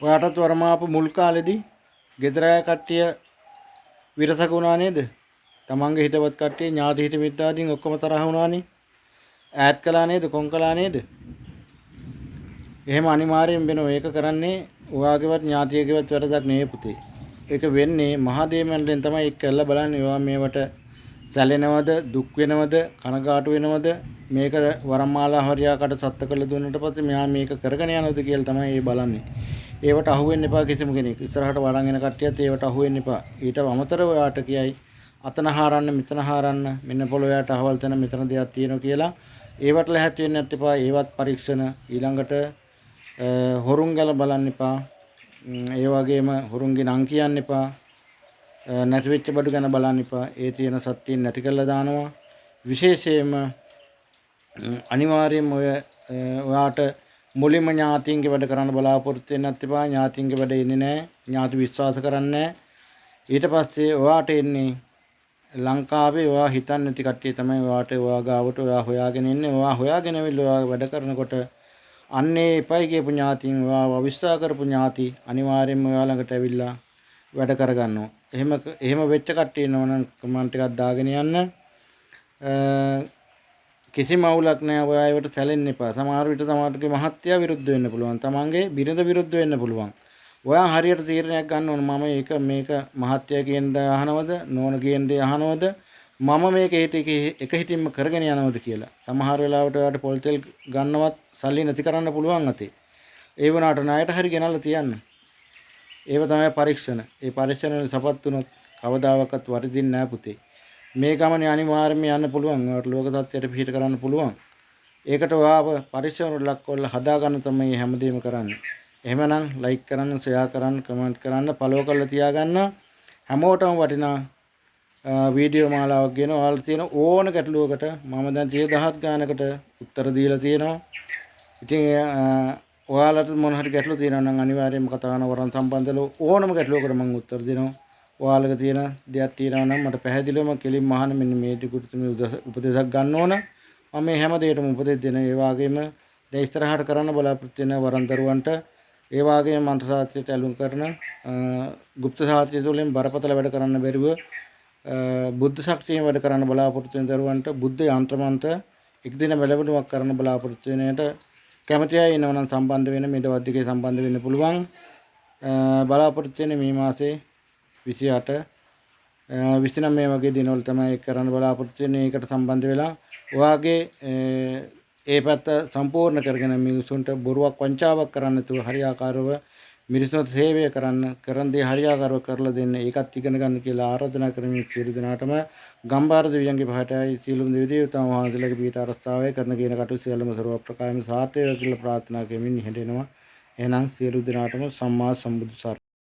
ඔයාටත් වරම ආපු මුල් කාලෙදි ගෙදර අය කට්ටිය විරසක වුණා නේද? තමන්ගේ හිතවත් කට්ටිය ඥාති හිත මිත්‍රාදීන් ඔක්කොම තරහ වුණානේ. ඈත් කළා නේද? කොන් කළා නේද? එහෙම අනිවාර්යෙන් වෙනවා. ඒක කරන්නේ ඔයාගේවත් ඥාතියගේවත් වැරදක් නෙවෙයි පුතේ. ඒක වෙන්නේ මහදේ මණ්ඩලෙන් තමයි ඒක කරලා බලන්නේ. ඔයා මේවට සැලෙනවද, දුක් වෙනවද, කනගාටු වෙනවද, මේක වරමාලා හරියාකට සත්‍ය කරලා දුන්නට පස්සේ මෙයා මේක කරගෙන යනවද කියලා තමයි ඒ බලන්නේ. ඒවට අහු වෙන්න එපා කිසිම කෙනෙක්. ඉස්සරහට වරන් එන කට්ටියත් ඒවට අහු වෙන්න එපා. ඊට අමතරව ඔයාට කියයි අතන හාරන්න මෙතන හාරන්න මෙන්න පොළොව යට අහවල් තැන මෙතන දෙයක් තියෙනවා කියලා. ඒවට ලැහැත් වෙන්නත් එපා. ඒවත් පරීක්ෂණ. ඊළඟට හොරුන් ගැන බලන්න එපා. ඒ වගේම හොරුන්ගේ නම් කියන්න එපා. නැති වෙච්ච බඩු ගැන බලන්න එපා. ඒ තියෙන සත්‍යයෙන් නැති කරලා දානවා. විශේෂයෙන්ම අනිවාර්යයෙන්ම ඔය ඔයාට මුලින්ම ඥාතීන්ගේ වැඩ කරන්න බලාපොරොත්තු වෙන්නත් එපා. ඥාතීන්ගේ වැඩ එන්නේ නැහැ. ඥාති විශ්වාස කරන්නේ නැහැ. ඊට පස්සේ ඔයාට එන්නේ ලංකාවේ ඔයා හිතන්නේ නැති කට්ටිය තමයි ඔයාට ඔයා ගාවට ඔයා හොයාගෙන එන්නේ. ඔයා හොයාගෙන ඇවිල්ලා ඔයා වැඩ කරනකොට අන්නේ එපයි කියපු ඥාතීන් ඔයාව අවිශ්වාස කරපු ඥාති අනිවාර්යයෙන්ම ඔයා ළඟට ඇවිල්ලා වැඩ කරගන්නවා. එහෙම එහෙම වෙච්ච කට්ටිය ඉන්නවා නම් කමෙන්ට් එකක් දාගෙන යන්න. කිසිම අවුලක් නෑ. ඔයා ඒවට සැලෙන්න එපා. සමහර විට තමාගේ මහත්තයා විරුද්ධ වෙන්න පුළුවන්. තමන්ගේ බිරිඳ විරුද්ධ වෙන්න පුළුවන්. ඔයා හරියට තීරණයක් ගන්න ඕන. මම ඒක මේක මහත්තයා කියන දේ අහනවද, නෝන කියන දේ අහනවද, මම මේක එක හිතින්ම කරගෙන යනවද කියලා. සමහර වෙලාවට ඔයාට පොල් තෙල් ගන්නවත් සල්ලි නැති කරන්න පුළුවන් අතේ. ඒ වුණාට ණයට හරි ගෙනල්ලා තියන්න. ඒව තමයි පරීක්ෂණ. ඒ පරීක්ෂණ වල සපත් වුණොත් කවදාවත් වරදින්නේ නෑ පුතේ. මේ ගමනේ අනිවාර්යයෙන්ම යන්න පුළුවන්. ඔයාට ලෝක සත්‍යයට පිහිට කරන්න පුළුවන්. ඒකට ඔයාව පරීක්ෂණ වලට ලක් කරලා හදාගන්න තමයි හැමදේම කරන්නේ. එහෙමනම් ලයික් කරන්න, ෂෙයා කරන්න, කමෙන්ට් කරන්න, ෆලෝ කරලා තියාගන්න. හැමෝටම වටිනා වීඩියෝ මාලාවක් ගෙන ඔයාලා තියෙන ඕන ගැටලුවකට මම දැන් 30,000 ගානකට උත්තර දීලා තියෙනවා. ඉතින් ඔයාලට මොන හරි ගැටලු තියෙනවා නම් අනිවාර්යයෙන්ම කතා කරන වරන් සම්බන්ධව ඕනම ගැටලුවකට මම උත්තර දෙනවා. ඔයාලගේ තියෙන දෙයක් තියෙනවා නම් මට පැහැදිලිවම කෙලින්ම අහන්න, මෙන්න මේ ටිකට මේ උපදේශක් ගන්න ඕන. මම මේ හැම දෙයකටම උපදෙස් දෙන. ඒ වගේම දැන් ඉස්සරහට කරන්න බලාපොරොත්තු වෙන වරන් දරුවන්ට, ඒ වගේම මන්ත්‍ර සාත්‍රයට ඇලුම් කරන, ගුප්ත සාත්‍රය තුළින් බරපතල වැඩ කරන්න බැරිව බුද්ධ ශක්තියෙන් වැඩ කරන්න බලාපොරොත්තු වෙන දරුවන්ට බුද්ධ යන්ත්‍ර මන්ත්‍ර එක් දින වැළඳුමක් කරන්න බලාපොරොත්තු වෙන අයට කැමති අය ඉන්නවා නම් සම්බන්ධ වෙන මේ දවස් දෙකේ සම්බන්ධ වෙන්න පුළුවන්. බලාපොරොත්තු වෙන මේ මාසේ 28 29 වගේ දිනවල තමයි ඒක කරන්න බලාපොරොත්තු වෙන්නේ. ඒකට සම්බන්ධ වෙලා ඔයාගේ ඒ පැත්ත සම්පූර්ණ කරගෙන මිනිසුන්ට බොරුවක් වංචාවක් කරන්න නැතුව හරියාකාරව මිනිසුන්ට සේවය කරන්න, කරන දේ හරියාකාරව කරලා දෙන්න, ඒකත් ඉගෙන ගන්න කියලා ආරාධනා කරමින් සියලු දෙනාටම ගම්බාර දෙවියන්ගේ පහටයි සියලුම දෙවි දේවතාවුන් වහන්සේලාගේ පිහිට ආරක්ෂාවයි කරන කියන කටයුතු සියල්ලම සර්ව ප්‍රකාරයෙන්ම සාර්ථක වේවා කියලා ප්‍රාර්ථනා කරමින් නිහඬ වෙනවා. එහෙනම් සියලු දෙනාටම සම්මා සම්බුදු සරණයි.